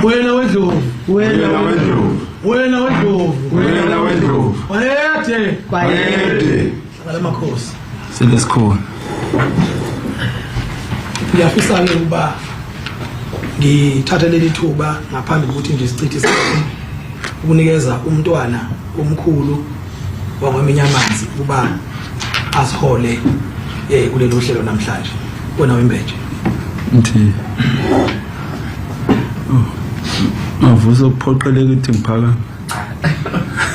Wena wendlovu, Wena wendlovu, wena wendlovu, wena wendlovu, bayede, bayede. Hlala makhosi. Selesikhona. Ngiyafisa ke ukuba ngithathe leli thuba ngaphambi kokuthi nje sichithe isikhathi ukunikeza umntwana omkhulu wakwaMinyamanzi ukuba asihole kulelo hlelo namhlanje. Wena wembeje. Ngithi oh, mavuso kuphoqeleka ukuthi ngiphakame.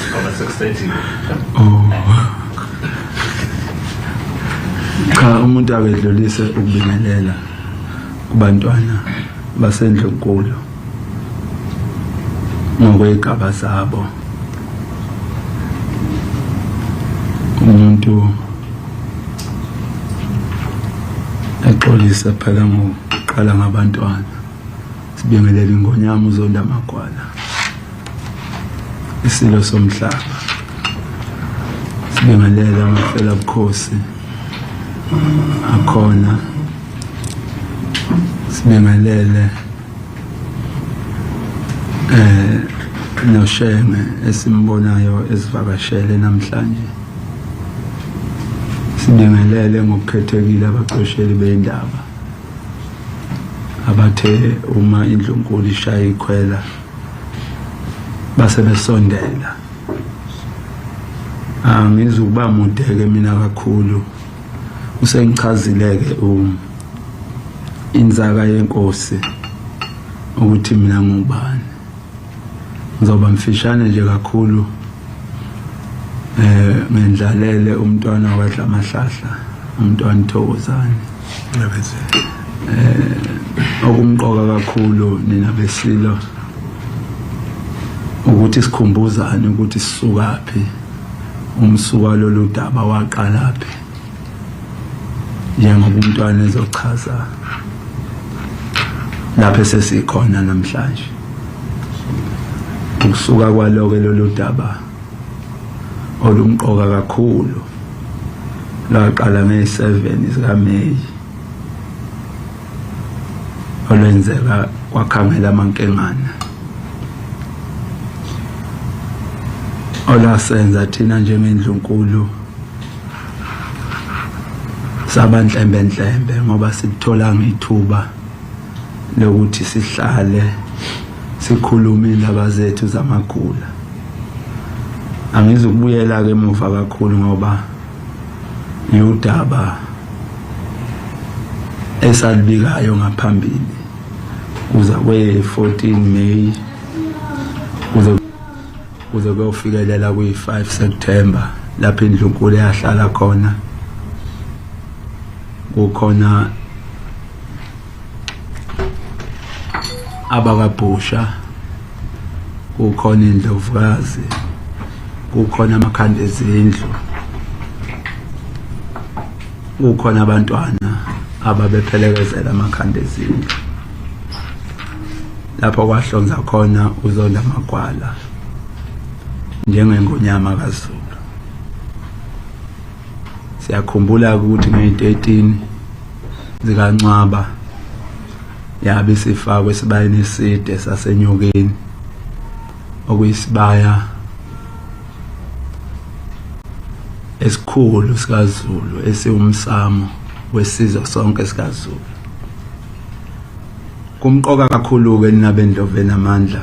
Ngoba sekusethiwe. Oh. Cha, umuntu akedlulise ukubingelela kubantwana basendlunkulu ngokwegaba zabo. Umuntu exolisa phela ngokuqala ngabantwana. Sibingelela ingonyama uZonda Magwala, isilo somhlaba. Sibingelela amafela bukhosi akhona. Sibingelele noShenge esimbonayo esivakashele namhlanje. Sibingelele ngokukhethekile abacosheli bendaba abathe uma indlunkulu ishaya ikhwela base besondela. Angizukuba mude-ke mina kakhulu, usengichazile-ke inzaka yenkosi ukuthi mina ngubani. Ngizoba mfishane nje kakhulu, ngendlalele umntwana wadla amahlahla, umntwana Thokozani. Okumqoka kakhulu nina besilo ukuthi sikhumbuzane ukuthi sisukaphi, umsuka lolu daba waqalaphi, njengoba umntwana ezochaza lapho esesikhona namhlanje. Ukusuka kwaloko lolu daba olumqoka kakhulu lwaqala nge-7 zikaMeyi, olwenzeka kwakhangela amankengane, olwasenza thina njengendlunkulu sabanhlembenhlembe, ngoba sithola ithuba lokuthi sihlale sikhulume indaba zethu zamagula. Angizukubuyela ke emuva kakhulu ngoba yudaba esalibikayo ngaphambili kuza kwe-14 May kuze kuyofikelela kwi-5 September lapho indlunkulu yahlala khona. Kukhona abakabhusha, kukhona indlovukazi, kukhona amakhanda ezindlu, kukhona abantwana ababephelekezela amakhanda ezindlu, lapho kwahlonza khona uZonda Magwala njengengonyama kaZulu. Siyakhumbula ukuthi nge-13 zikaNcwaba yabe isifakwe esibayeni eside saseNyokeni, okuyisibaya esikhulu sikaZulu esiwumsamo wesizwe sonke sikaZulu. Kumqoka kakhulu-ke nina bendlovu enamandla,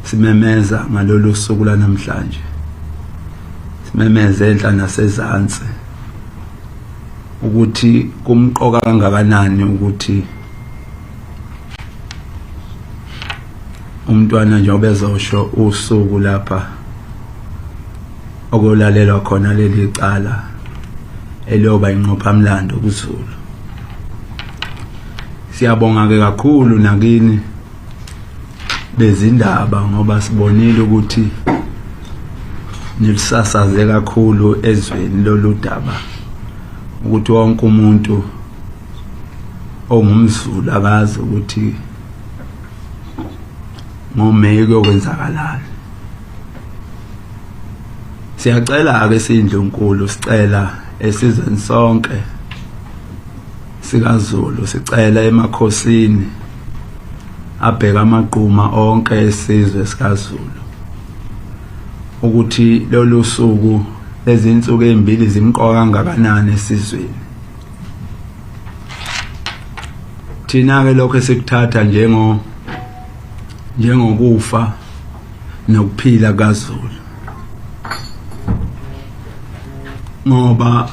simemeza ngalolu suku lanamhlanje, simemeze enhla nasezansi ukuthi kumqoka kangakanani ukuthi umntwana njengoba ezosho usuku lapha okuyolalelwa khona leli cala eliyoba inqophamlando kuZulu. Siyabonga ke kakhulu nakini bezindaba, ngoba sibonile ukuthi nilisasaze kakhulu ezweni lolu daba, ukuthi wonke umuntu ongumZulu akazi ukuthi ngoMeyi kuyokwenzakalani. Siyacela ke sindlunkulu, sicela esizweni sonke sikaZulu, sicela emakhosini Abheka amaqhuma onke esizwe sikaZulu ukuthi lolu suku lezinsuku ezimbili zimqoka kangakanani esizweni. Thina ke lokho esikuthatha njengokufa nokuphila kaZulu, ngoba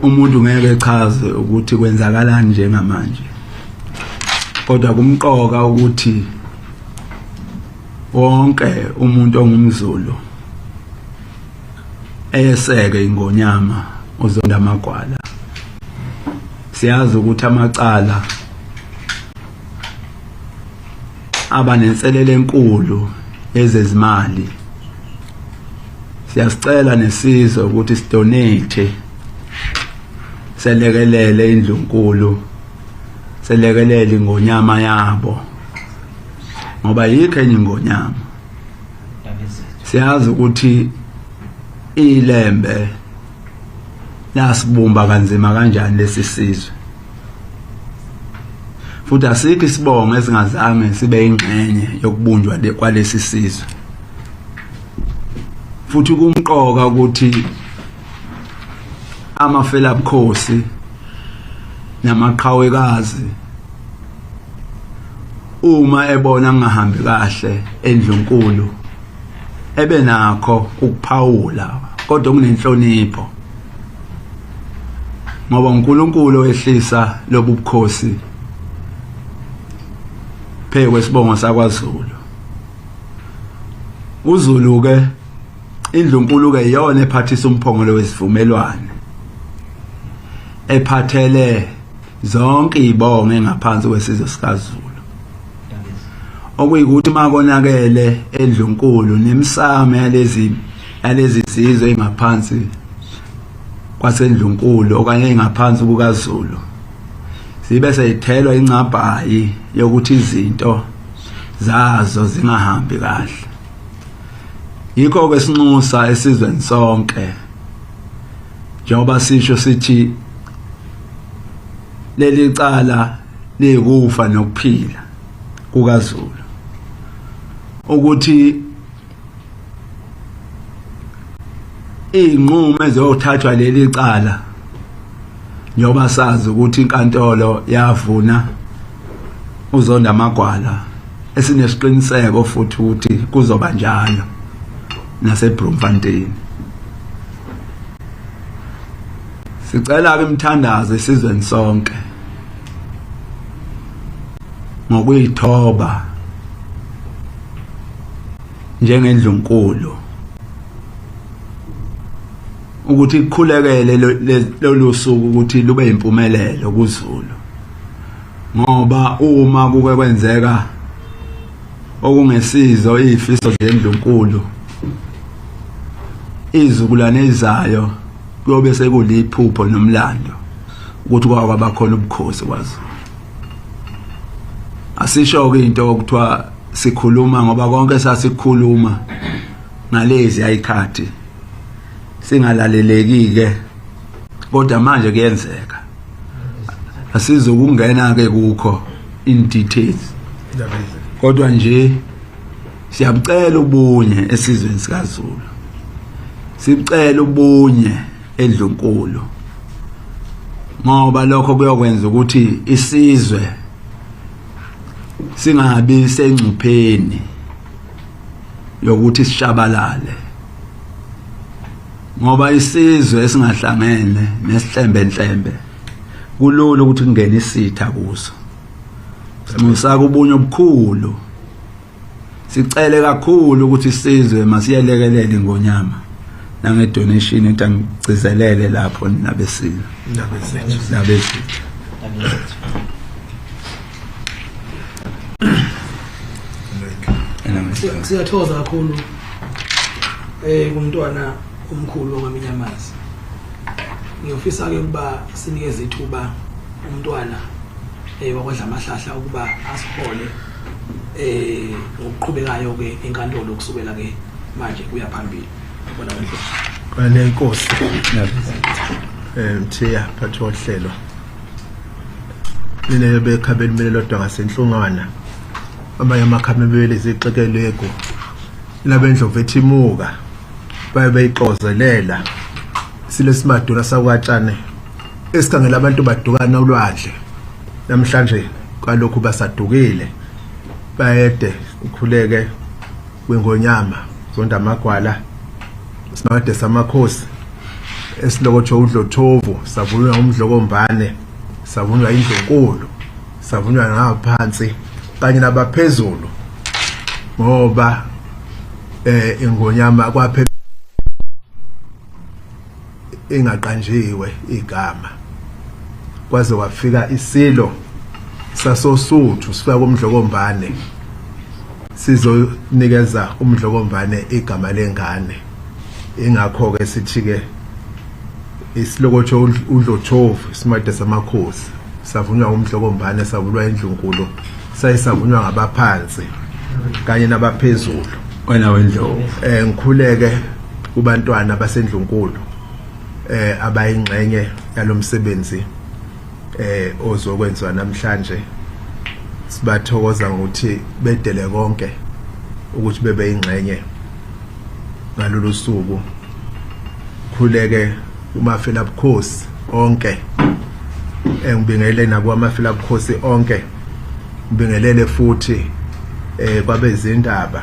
umuntu ngeke echaze ukuthi kwenzakalani njengamanje, kodwa kumqoka ukuthi wonke umuntu ongumZulu eyeseke ingonyama uZonda Magwala. Siyazi ukuthi amacala aba nenselelo enkulu yezezimali. Siyasicela nesizwe ukuthi sidonate, selekelele indlunkulu, selekelele ingonyama yabo, ngoba yikho enye ingonyama. Siyazi ukuthi ilembe lasibumba kanzima kanjani lesi sizwe, futhi asikho isibongo esingazange sibe ingxenye yokubunjwa kwalesi sizwe. Futhi kumqoka ukuthi amafelabukhosi namaqhawekazi uma ebona kungahambi kahle endlunkulu ebe nakho ukuphawula, kodwa kunenhlonipho, ngoba uNkulunkulu owehlisa lobu bukhosi phezu kwesibongo sakwaZulu. UZulu ke indlunkulu ke iyona ephathisa umphongolo wesivumelwano ephathele zonke izibongo engaphansi kwesizwe sikaZulu, okuyikuthi makonakele endlunkulu nemsamo yalezi zizwe engaphansi kwasendlunkulu okanye engaphansi kukaZulu zibe seyithelwa incabhayi yokuthi izinto zazo zingahambi kahle. Yikho ke sinxusa esizweni sonke, njengoba sisho sithi leli cala liyikufa nokuphila kukaZulu, ukuthi izinqumo ezothathwa leli cala, njengoba sazi ukuthi inkantolo yavuna uZonda Magwala, esinesiqiniseko futhi ukuthi kuzoba njalo naseBloemfontein. Sicela ke imthandazo esizweni sonke ngokuyithoba njengendlunkulu ukuthi kukhulekele lolu suku ukuthi lube impumelelo kuZulu, ngoba uma kuke kwenzeka okungesizo izifiso zendlunkulu, izizukulwane ezizayo kuyobe sekuliphupho nomlando ukuthi kwaba khona ubukhosi kwaZulu. Asisho ke into okuthiwa sikhuluma, ngoba konke sasikhuluma ngalezi ayikhathi singalaleleki ke, kodwa manje kuyenzeka. Asizokungena ke kukho in details, kodwa nje siyabucela ubunye esizweni sikaZulu, sicela ubunye endlunkulu, ngoba lokho kuyokwenza ukuthi isizwe singabi sengcupheni yokuthi sishabalale, ngoba isizwe esingahlangene nesihlembe nhlembe kulula ukuthi kungene isitha kuso. Sinxusa ubunye obukhulu, sicele kakhulu ukuthi isizwe masiyelekelele ingonyama nange donation, into angigcizelele lapho nabesilo nabesilo. Siyathokoza kakhulu kumntwana omkhulu wakwaMinyamazi. Ngiyofisa ke ukuba sinikeze ithuba umntwana wakwadla amahlahla ukuba asihole ngokuqhubekayo ke enkantolo kusukela ke manje kuya phambili. Yabona wendlu. Kwanenkosi Mthiya phathi wohlelo. Mina bekhabe limele lodwa ngasenhlungwana. Amanye amakhamebele izixekeleko labendlovu ethimuka baye beyixozelela sile simadula sakwatshane esikhangela abantu badukana ulwandle namhlanje kwalokhu basadukile bayede ukhuleke kwingonyama zonda amagwala simakade samakhosi esilokotho udlothovu savunywa umdlokombane savunywa indlunkulu savunywa ngaphansi kanye nabaphezulu ngoba ingonyama kwaphe ingaqanjiwe igama kwaze kwafika isilo sasosuthu sifika kumdlokombane sizonikeza umdlokombane igama lengane. Ingakho ke sithi ke isilokotho udlothovu isimade samakhosi savunywa umdlokombane savulwa indlunkulu sayisavunywa ngabaphansi kanye nabaphezulu. Wena wendlovu ngikhuleke kubantwana basendlunkulu abayingxenye yalomsebenzi ozokwenziwa namhlanje. Sibathokoza ngokuthi bedele konke ukuthi bebe ingxenye ngalolu suku. Khuleke umafela bukhosi onke, engibingelele nabo amafela bukhosi onke, ngibingelele futhi kwabezindaba.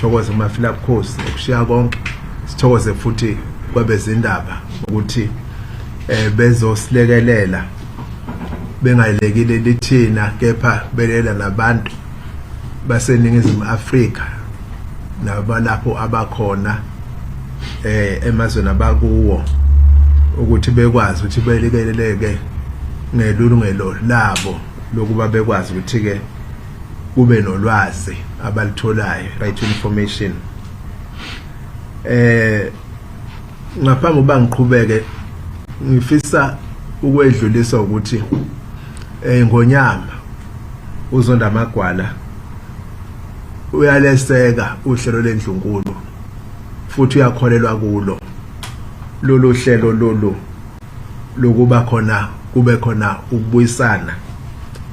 Thokoze kumafela bukhosi ukushiya konke, sithokoze futhi kwabezindaba ukuthi bezosilekelela bengayilekile lithina kepha belela nabantu baseNingizimu Afrika nabalapho abakhona emazweni abakuwo ukuthi bekwazi ukuthi belekeleleke ngelungelo labo lokuba bekwazi ukuthi ke kube nolwazi abalitholayo, right information. Ngaphambi kuba ngiqhubeke ngifisa ukwedlulisa ukuthi ngonyama uzonda amagwala uyaleseka uhlelo lendlunkulu futhi uyakholelwa kulo lolu hlelo lolu lokuba khona kube khona ukubuyisana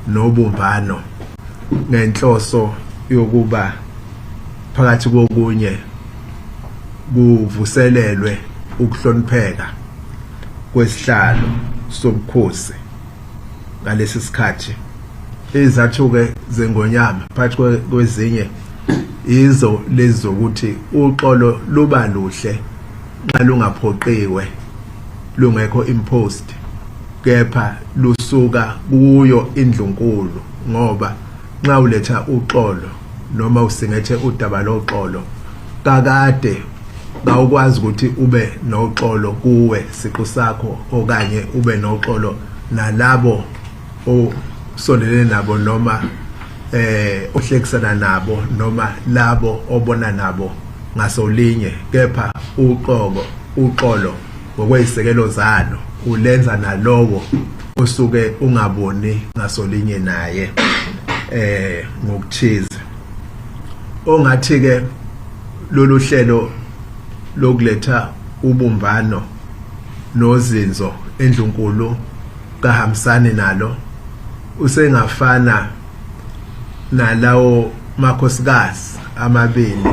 nobumbano ngenhloso yokuba phakathi kokunye kuvuselelwe ukuhlonipheka kwesihlalo sobukhosi ngalesi sikhathi. Izathu-ke zengonyama phakathi kwezinye izo lezi zokuthi uxolo luba luhle nxa lungaphoqiwe, lungekho imposed, kepha lusuka kuyo indlunkulu, ngoba nxa uletha uxolo noma usingethe udaba loxolo kakade kawukwazi ukuthi ube noxolo kuwe siqu sakho okanye ube noxolo nalabo osondelene nabo noma ohlekisana nabo noma labo obona nabo ngasolinye, kepha uqobo uxolo ngokweyisekelo zalo ulenza nalowo osuke ungaboni ngasolinye naye ngokuthize. Ongathi ke lolu hlelo lokuletha ubumbano nozinzo endlunkulu kahambisani nalo, usengafana nalawo makhosikazi amabili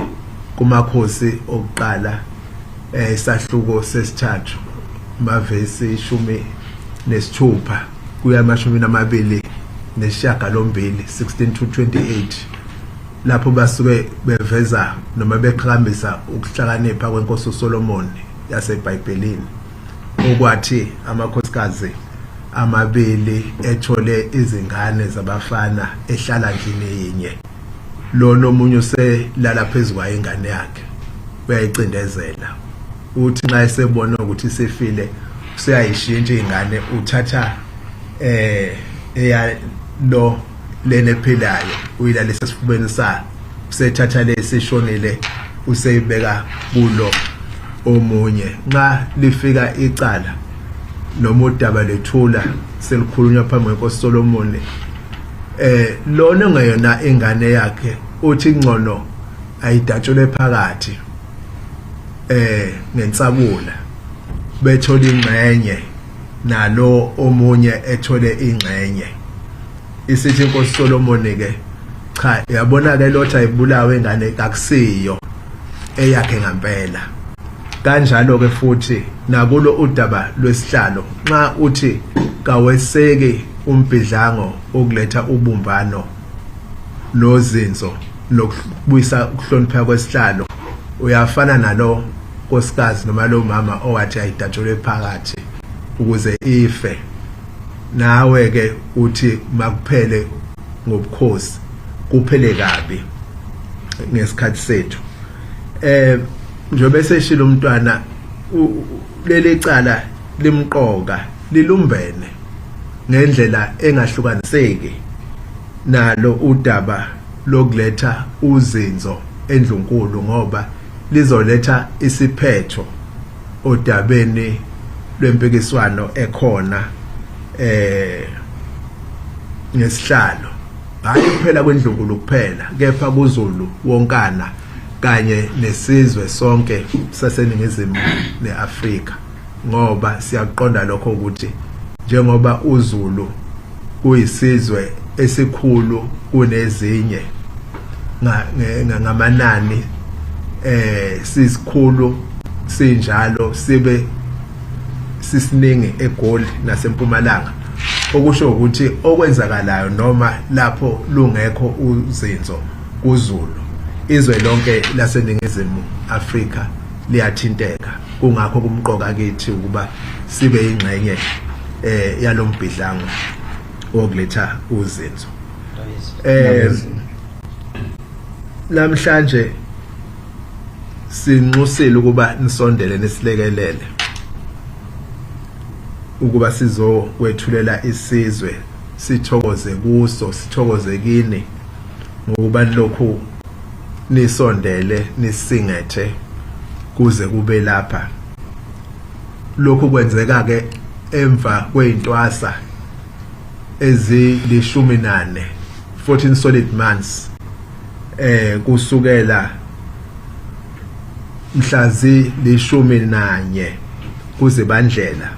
kumakhosi okuqala isahluko sesithathu mavesi 16 kuya 28 16 to 28, lapho basuke beveza noma beqhakambisa ukuhlakanipha kwenkosi uSolomon yaseBhayibhelini, okwathi amakhosikazi amabili ethole izingane zabafana ehlala ndlini yinye, lona omunye uselala phezu kwayo ingane yakhe uyayicindezela, uthi nxa esebona ukuthi isifile useyayishintsha ingane, uthatha eya lo lena ephilayo uyilalisa esifubeni sakhe, usethatha lesishonile useyibeka kulo omunye. Nxa lifika icala noma udaba lethula selikhulunywa phambi kwenkosi Solomon, lona ongeyona ingane yakhe uthi ngcono ayidatshulwe phakathi ngensabula, bethola ingxenye nalo omunye ethole ingxenye. Isithi inkosi Solomon ke Cha, yabona ke lotha ibulawe ingane akusiyo eyakhe ngempela. Kanjalo ke futhi nakulo udaba lwesihlalo, nxa uthi kaweseki umbhidlango okuletha ubumbano nozinzo nokubuyisa ukuhlonipheka kwesihlalo, uyafana nalo nkosikazi noma lo mama owathi ayidatshulwe phakathi ukuze ife. Nawe ke uthi makuphele ngobukhosi, kuphele kabi ngesikhathi sethu. Njengoba eseshilo umntwana, leli cala limqoka, lilumbene ngendlela engahlukaniseki nalo udaba lokuletha uzinzo endlunkulu, ngoba lizoletha isiphetho odabeni lwempikiswano ekhona ngesihlalo, hayi kuphela kwendlunkulu kuphela, kepha kuZulu wonkana kanye nesizwe sonke saseNingizimu neAfrika. Ngoba siyaqonda lokho ukuthi njengoba uZulu kuyisizwe esikhulu kunezinye ngamanani, sisikhulu sinjalo, sibe sisiningi eGoli naseMpumalanga, okusho ukuthi okwenzakalayo noma lapho lungekho uzinzo kuZulu, izwe lonke laseNingizimu Afrika liyathinteka. Kungakho kumqoka kithi ukuba sibe ingxenye yalombhidlango wokuletha uzinzo. Namhlanje sinxusile ukuba nisondele nisilekelele ukuba sizokwethulela isizwe, sithokoze kuso, sithokoze kini ngokuba lokhu nisondele nisingethe kuze kube lapha. Lokhu kwenzeka ke emva kweyintwasa ezili-14, 14 solid months, kusukela mhla zili-11 kuZibandlela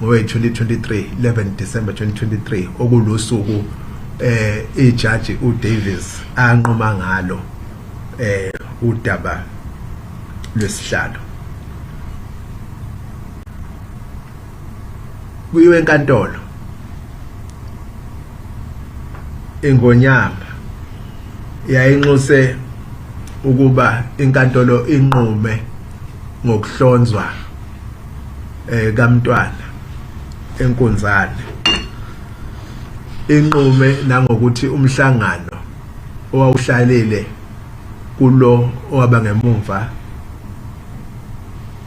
ngowe-2023, 11 December 2023, okulusuku ijaji uDavis anquma ngalo udaba lwesihlalo. Kuyiwe enkantolo, ingonyama yayinxuse ukuba inkantolo inqume ngokuhlonzwa kamntwana enkunzane, inqume nangokuthi umhlangano owawuhlalile kulo owaba ngemumva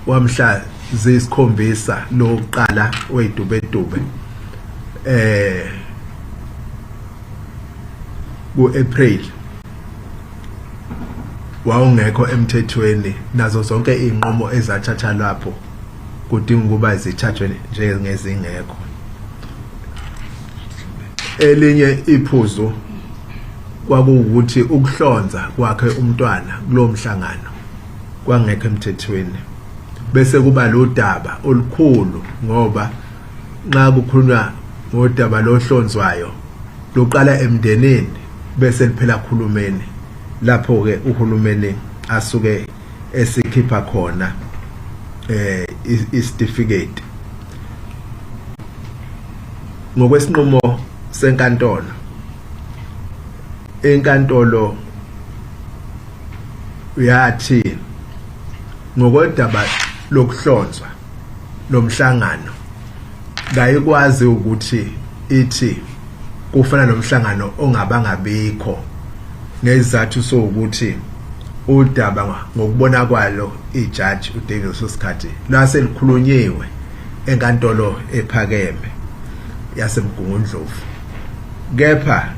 wamhla ziyisikhombisa lokuqala weyidubedube ku-April wawungekho emthethweni, nazo zonke izinqumo ezathatha lapho kudinga ukuba zithathwe njengezingekho. Elinye iphuzu kwakuwukuthi ukuhlonza kwakhe umntwana kulowo mhlangano kwangekho emthethweni, bese kuba lo daba olukhulu, ngoba nxa kukhulunywa ngodaba lohlonzwayo luqala emndenini bese liphela kuhulumeni, lapho ke uhulumeni asuke esikhipha khona isitifiketi. Ngokwesinqumo senkantolo, inkantolo yathi ngokodaba lokuhlonzwa lomhlangano kayikwazi ukuthi ithi kufana nomhlangano ongabangabikho, ngezathu sokuthi udaba ngokubona kwalo ijaji uDavid Sosikhathi lwase likhulunyiwe enkantolo ephakeme yaseMgungundlovu, kepha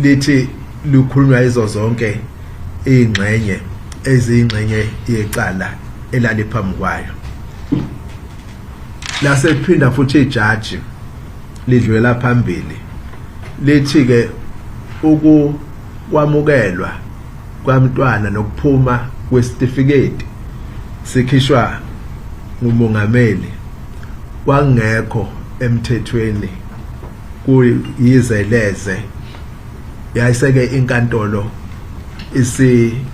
lithi lukhulunywa izo zonke ingxenye eziyingxenye yecala elaliphambi kwayo. Lasephinda futhi ijaji lidlulela phambili lithi ke ukwamukelwa kwamntwana nokuphuma kwesitifiketi sikhishwa ngumongameli kwangekho emthethweni, kuyizeleze. Yayiseke inkantolo isinquma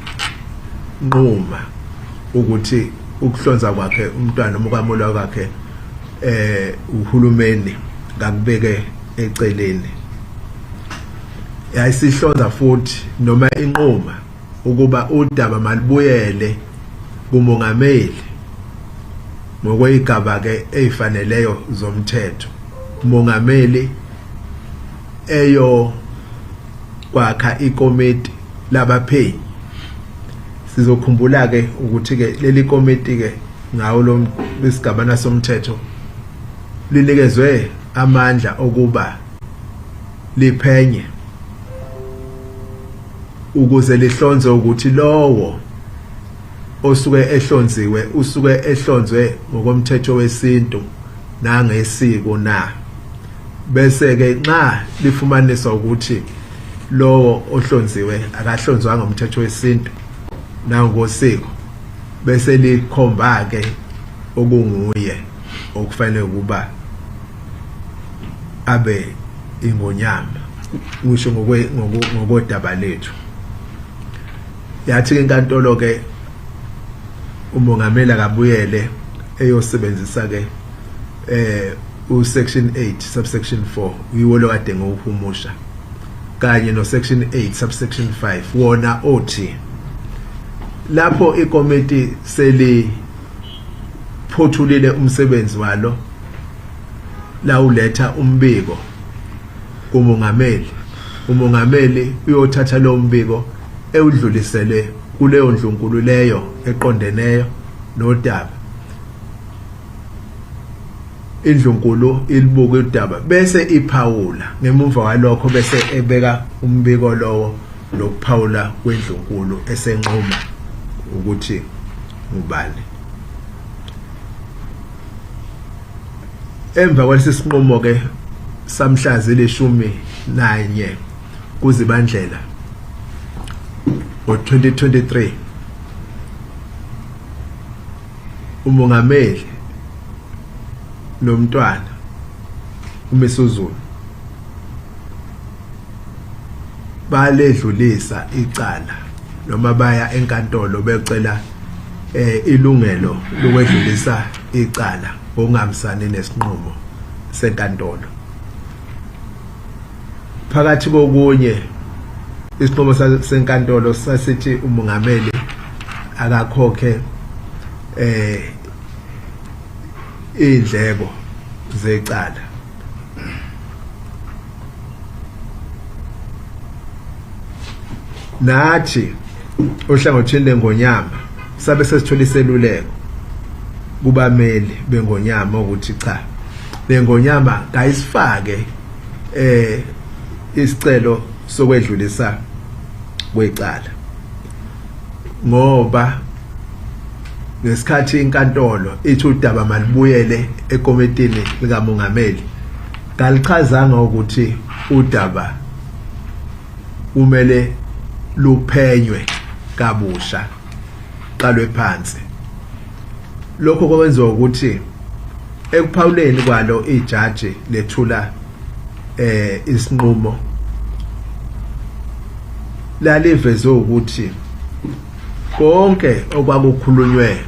ukuthi ukuhlonza kwakhe umntwana noma ukwamulwa kwakhe uhulumeni ngakubeke eceleni. Yayisihlonza futhi noma inquma ukuba udaba malibuyele kumongameli ngokweyigaba ke ezifaneleyo zomthetho. Umongameli eyo kwakha ikomiti labaphenyi. Sizokhumbula ke ukuthi ke leli komiti ke ngawo lo isigabana somthetho linikezwe amandla okuba liphenye ukuze lihlonze ukuthi lowo osuke ehlonziwe usuke ehlonzwe ngokomthetho wesintu nangesiko na, bese ke nxa lifumanisa ukuthi lowo ohlonziwe akahlonzwanga ngomthetho wesintu nangosiko, bese likhomba ke okunguye okufanele ukuba abe ingonyama, ngisho ngokodaba lethu. Yathi inkantolo ke umongameli akabuyele eyosebenzisa ke u section 8 subsection 4, yiwo lo kade ngowuhumusha, kanye no section 8 subsection 5, wona othi lapho ikomiti seli phothulile umsebenzi walo lawuletha umbiko kumongameli, umongameli uyothatha lo mbiko ewudlulisele kuleyo ndlunkulu leyo eqondeneyo nodaba. Indlunkulu ilibuka udaba bese iphawula, ngemuva kwalokho bese ebeka umbiko lowo nokuphawula kwendlunkulu esenquma ukuthi ngubani. Emva kwalesi sinqumo ke samhla zili-11 kuZibandlela ngo-2023, umongameli nomntwana uMisuzulu baledlulisa icala noma baya enkantolo becela ilungelo lokwedlulisa icala ngokungahambisani nesinqumo senkantolo. Phakathi kokunye, isinqumo senkantolo sasithi umongameli akakhokhe indleko zecala. Nathi ohlangothini lengonyama sabe sesithola iseluleko kubameli bengonyama ukuthi cha, lengonyama kayisifake isicelo sokwedlulisa kwecala, ngoba ngesikhathi inkantolo ithi udaba malibuyele ekomitini likamongameli, kalichazanga ukuthi udaba kumele luphenywe kabusha, qalwe phansi. Lokho kwenziwa ukuthi ekuphawuleni kwalo ijaji lethula isinqumo laliveze ukuthi konke okwakukhulunywe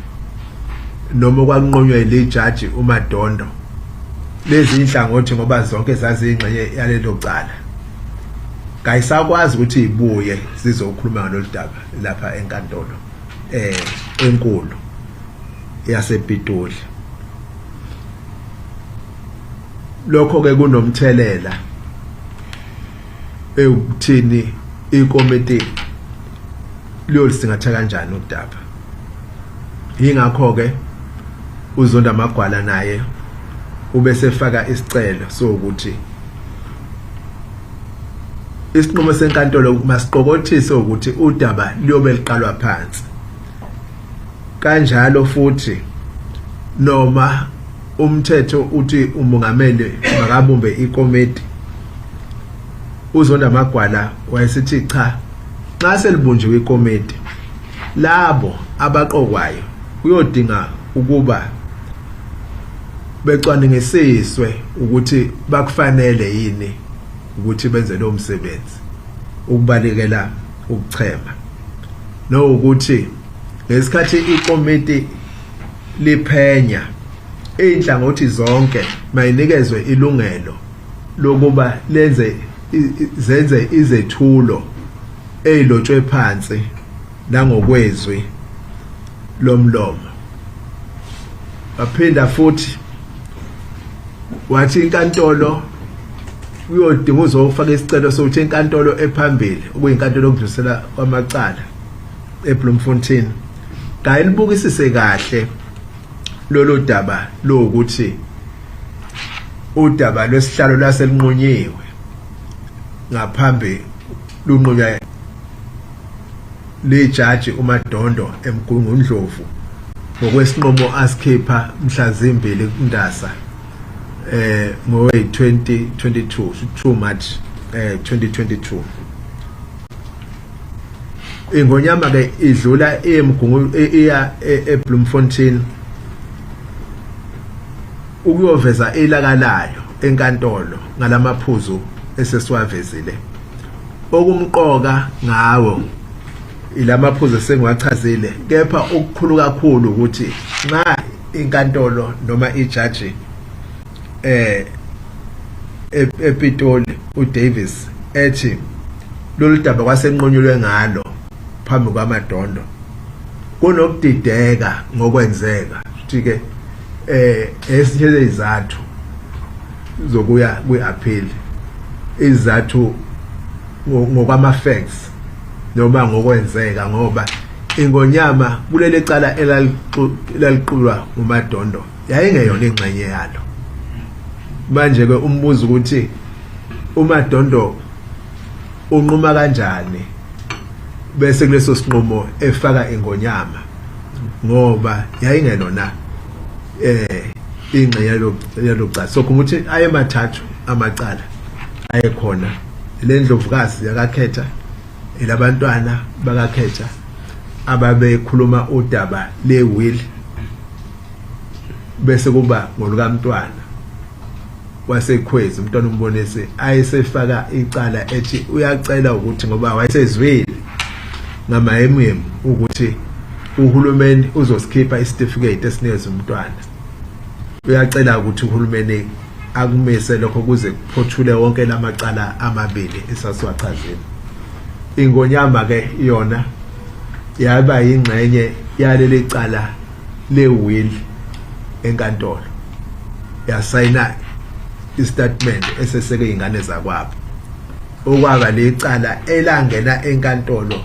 noma okwakunqunywe lijaji uMadondo, lezi inhlangothi ngoba zonke zaziyingxenye yalelo cala, kayisakwazi ukuthi ibuye sizokhuluma ngalolu daba lapha enkantolo enkulu yasePitoli. Lokho ke kunomthelela ekuthini ikomiti liyolisingatha kanjani udaba. Yingakho ke uZonda Magwala naye ubesefaka isicelo sokuthi isinqumo senkantolo masiqokothise ukuthi udaba liyobe liqalwa phansi. Kanjalo futhi noma umthetho uthi umongameli makabumbe ikomiti, uZonda Magwala wayesithi cha, nxa selibunjiwe ikomiti, labo abaqokwayo kuyodinga ukuba becwaningisiswe ukuthi bakufanele yini ukuthi benze lo msebenzi. Ukubalekela ukuchema nokuthi ngesikhathi ikomiti liphenya inhlangothi zonke mayinikezwe ilungelo lokuba lenze zenze izethulo ezilotshwe phansi nangokwezwi lomlomo. Baphinda futhi wathi inkantolo uyodinga uzofaka isicelo sokuthi inkantolo ephambili okuyinkantolo yokudlulisela kwamacala eBloemfontein kayilibukisise kahle lolu daba lokuthi udaba lwesihlalo laselinqunyiwe ngaphambi lunqunywa lijaji uMadondo eMgungundlovu ngokwesinqumo asikhipha mhla zimbili kuNdasa ngowe 2022, 2 March 2022. Ingonyama ke idlula eMgungu iya eBloemfontein ukuyoveza ilaka layo enkantolo ngalamaphuzu esesiwavezile. Okumqoka ngawo ilamaphuzu esengiwachazile, kepha okukhulu kakhulu ukuthi nxa inkantolo noma ijaji ePitoli uDavis ethi lolu daba kwasenqonyulwe ngalo phambi kwaMadondo, kunokudideka ngokwenzeka futhi ke esinye sezizathu zokuya kwi-appeal, izathu ngokwama facts noma ngokwenzeka, ngoba ingonyama kuleli cala elaliqulwa uMadondo yayingeyona ingxenye yalo. Manje ke umbuzo ukuthi uMadondo unquma kanjani bese kuleso sinqumo efaka ingonyama, ngoba yayingelona ingxenye yalocala. So ukuthi ayemathathu amacala ayekhona, le ndlovukazi yakakhetha, elabantwana bakakhetha ababekhuluma udaba le-will, bese kuba ngolukamntwana wasekhwezi umntwana umbonisi ayesefaka icala ethi uyacela ukuthi ngoba wayesezwile ngamayemuyemu ukuthi uhulumeni uzosikhipha isitifiketi esinikeza umntwana, uyacela ukuthi uhulumeni akumise lokho kuze kuphothule wonke lamacala amabili esasiwachazile. Ingonyama ke yona yaba yingxenye yaleli cala le-will enkantolo, yasayina istatement eseseke ingane zakwabo, okwaba lecala elangena enkantolo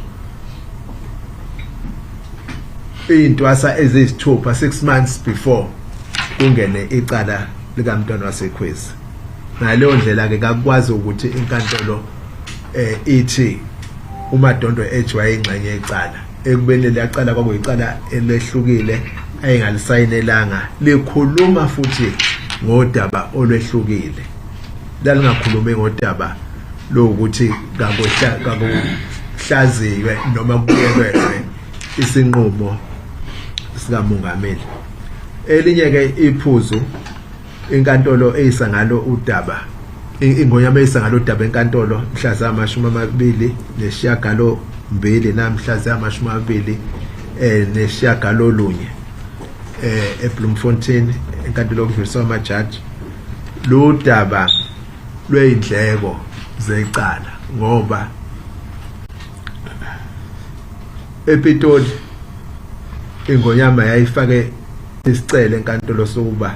intwasa eziyisithupha, 6 months before kungene icala likamntwana wasekhwezi. Ngaleyo ndlela ke kakwazi ukuthi inkantolo ithi uMadondo ethi wayengxenye yecala, ekubeni liyacala kwakuyicala elehlukile ayengalisayinelanga, likhuluma futhi ngodaba olwehlukile, lalingakhulumi ngodaba lokuthi kakuhlaziywe noma kubuyekezwe isinqumo sikamongameli. Elinye ke iphuzu inkantolo eyisa ngalo udaba, ingonyama eyisa ngalo udaba enkantolo mhla zama-28 namhla zama-29 eBloemfontein enkantolo yokudluliswa amajaji, lo daba lweyindleko zecala, ngoba ePitoli ingonyama yayifake isicelo enkantolo sokuba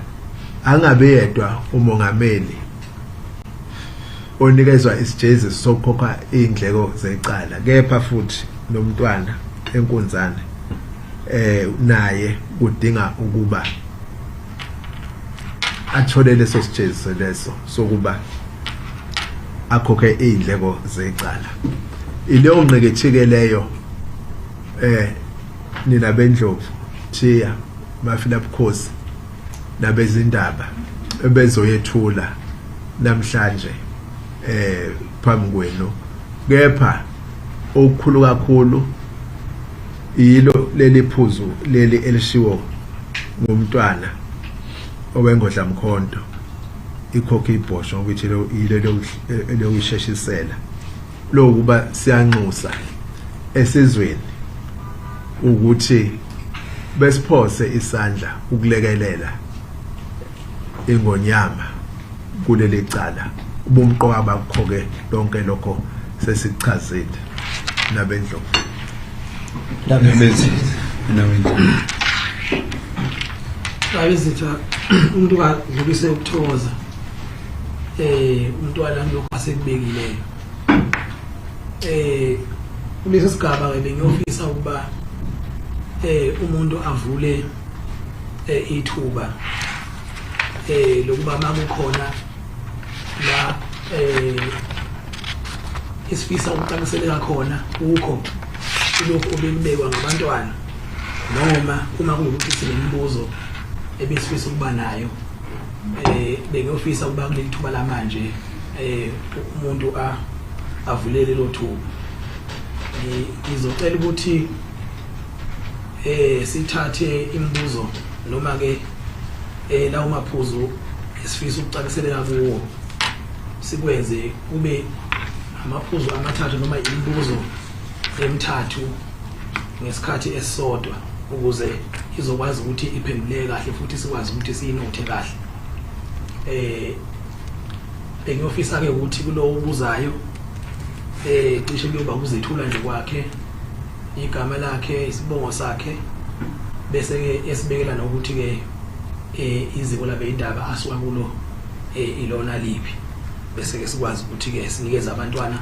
angabe yedwa umongameli onikezwa isijeziso sokukhokha indleko zecala, kepha futhi nomntwana enkunzane naye kudinga ukuba athole leso sijeziso leso sokuba akhokhe indleko zecala. Ileyo ngqikithike leyo nina bendlovu Thiya Mafila Bukhosi nabezindaba ebezoyethula namhlanje phambi kwenu, kepha okukhulu kakhulu yilo leli phuzu leli elishiwo ngumntwana owengodla mkhonto ikhokha ibhosho ngokuthi yilo elokuyisheshisela. Lokuba siyanxusa esizweni ukuthi besiphose isandla ukulekelela ingonyama kuleli cala. Ubumqoka bakho ke lonke lokho sesichazile nabendlovu. Ndabezitha, umuntu kadlulise ukuthokoza umntwana lokho asekubekileyo. Kulesi sigaba ke bengiyofisa ukuba umuntu avule ithuba lokuba makukhona la isifisa ukucaciseleka khona kukho lokhu obekubekwa ngabantwana, noma uma kuwukuthi sinemibuzo ebesifisa ukuba nayo, bengiyofisa ukuba kuleli thuba lamanje umuntu avulele lo thuba. Ngizocela ukuthi sithathe imibuzo noma ke lawo maphuzu esifisa ukucaciseleka kuwo, sikwenze kube amaphuzu amathathu noma imibuzo emithathu ngesikhathi esisodwa, ukuze izokwazi ukuthi iphenduleke kahle futhi sikwazi ukuthi siyinothe kahle. Bengiyofisa ke ukuthi kulowo obuzayo cishe kuyoba kuzethula nje kwakhe, igama lakhe, isibongo sakhe, bese ke esibekela nokuthi ke iziko labe indaba asuka kulo ilona liphi, bese ke sikwazi ukuthi ke sinikeze abantwana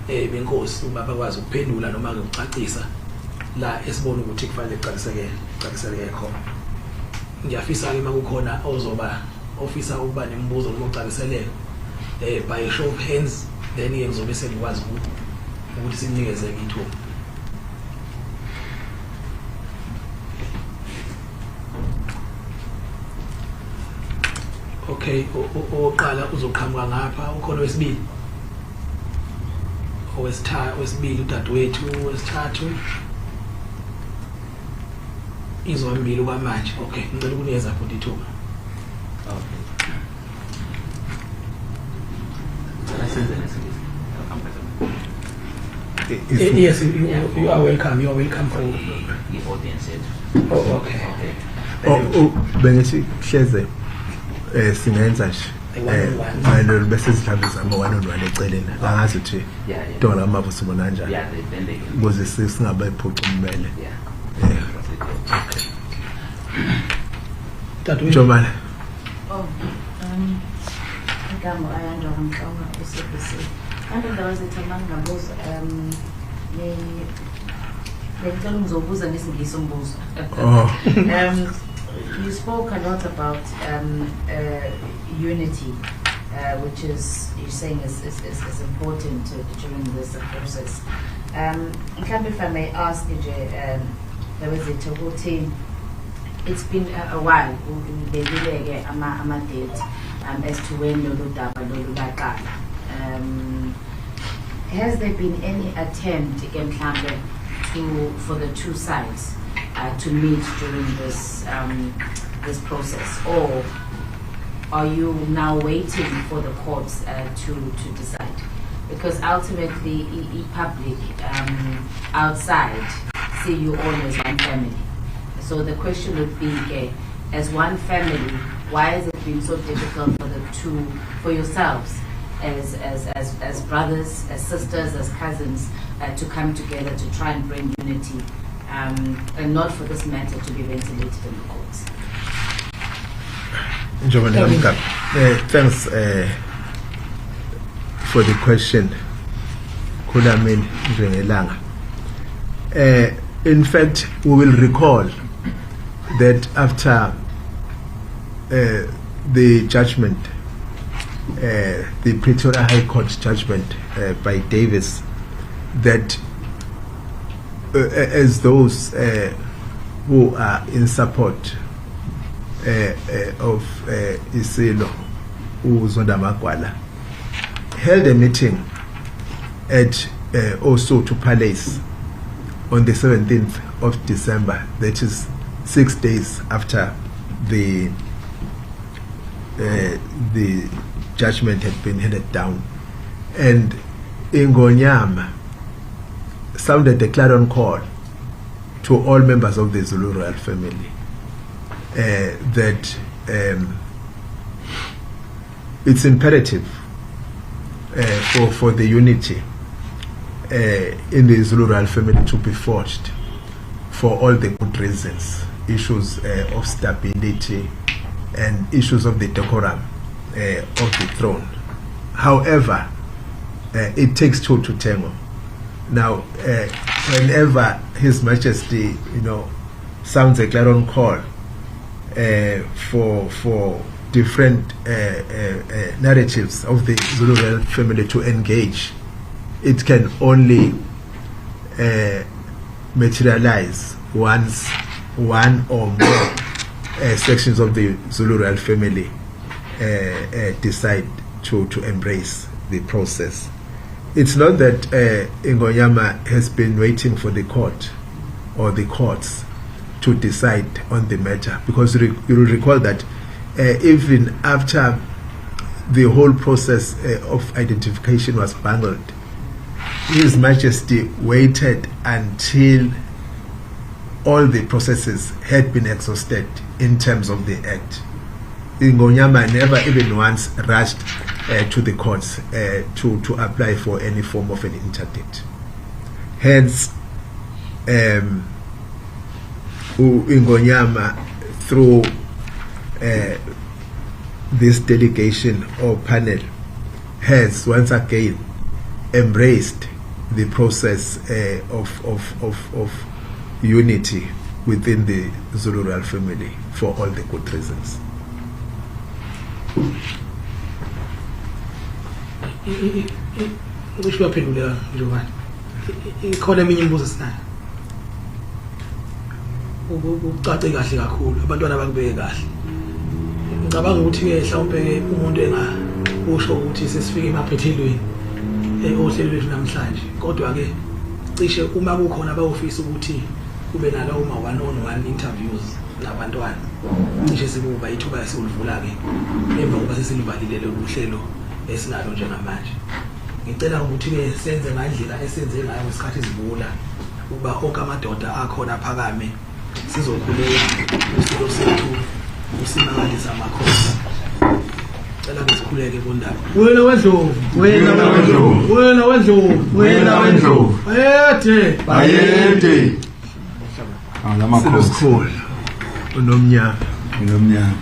benkosi ukuba bakwazi ukuphendula noma ke ukucacisa la esibona ukuthi kufanele kucaciseleke khona. Ngiyafisa ke makukhona ozoba ofisa ukuba nemibuzo noma ukucaciseleka by a show of hands, then ke ngizobe sengikwazi ukuthi sinikeze ithuba. Okay, oqala uzoqhamuka ngapha, ukhona wesibili, owesithathu, wesibili udadewethu, wesithathu izombili kwamanje. Okay, ngicela ukunikeza futhi ithuba. Okay. Cela senze ngesingisi. Yes, you are welcome. You are welcome for i-audience yethu. Oh, okay. Okay. Oh, bengithi hleze singenza nje One on one. Bese sidlala zama one on one eceleni, angazi ukuthi Dr. Mavu sibona kanjani. Yeah, then they can. Ukuze singabe phuca umbele. Yeah. Yeah. Okay. Dadewethu. Jomana. Oh, igama Ayanda Mhlongo, SABC. Kanti Ndabezitha, mangingabuza, bengicela ngizobuza ngesingisi umbuzo. Oh. You spoke a lot about unity, which is you're saying is important during this process. Mhlawumbe if I may ask nje, Ndabezitha, ukuthi it's been a while ubekile-ke ama-date as to when lolu daba lolu laqala. Has there been any attempt ke mhlambe to for the two sides to meet during this process, or are you now waiting for the courts to decide? Because ultimately, i-public outside see you all as one family. So the question would be, okay, as one family, why has it been so difficult for the two, for yourselves, as brothers, as sisters, as cousins, to come together to try and bring unity, and not for this matter to be ventilated in the courts? Njengoba Mgaba. Thanks for the question. Khulamini njengelanga. In fact, we will recall that after the judgment, the Pretoria High Court judgment by Davis, that as those who are in support of Isilo uZonda Magwala held a meeting at Osuthu Palace on the 17th of December, that is 6 days after the judgment had been handed down. And Ingonyama sounded a clarion call to all members of the Zulu royal family that it's imperative for the unity in the Zulu royal family to be forged for all the good reasons, issues of stability and issues of the decorum of the throne. However, it takes two to tango. Now, whenever His Majesty, sounds a clarion call for different narratives of the Zulu royal family to engage, it can only materialize once one or more sections of the Zulu royal family decide to embrace the process. It's not that Ingonyama has been waiting for the court or the courts to decide on the matter, because you will recall that even after the whole process of identification was bungled, His Majesty waited until all the processes had been exhausted in terms of the act. Ingonyama never even once rushed to the courts to apply for any form of an interdict. Hence, Ingonyama, through this delegation or panel, has once again embraced the process of unity within the Zulu royal family for all the good reasons. Kusho uyaphenduleka Njomane. Ikhona eminye imibuzo esinayo. Ukucace kahle kakhulu, abantwana bakubeke kahle. Ngicabanga ukuthi ke mhlawumbe umuntu engakusho ukuthi sesifike emaphethelweni ohlelo lwethu namhlanje, kodwa ke cishe uma kukhona abawufisa ukuthi kube nalawo ma one on one interviews nabantwana, cishe sikuba ithuba esilivula ke emva kokuba sesilivalile lolu hlelo esinalo njengamanje. Ngicela ukuthi ke senze ngandlela esenze ngayo ngesikhathi sivula ukuba onke amadoda akhona phakame sizokhuleka usilo sethu usimangalisa amakhosi. Cela ke sikhuleke bondaba. Wena wendlovu, wena wendlovu, wena wendlovu, wena wendlovu. Bayede, bayede. Alamakhosi. Unomnyama, unomnyama.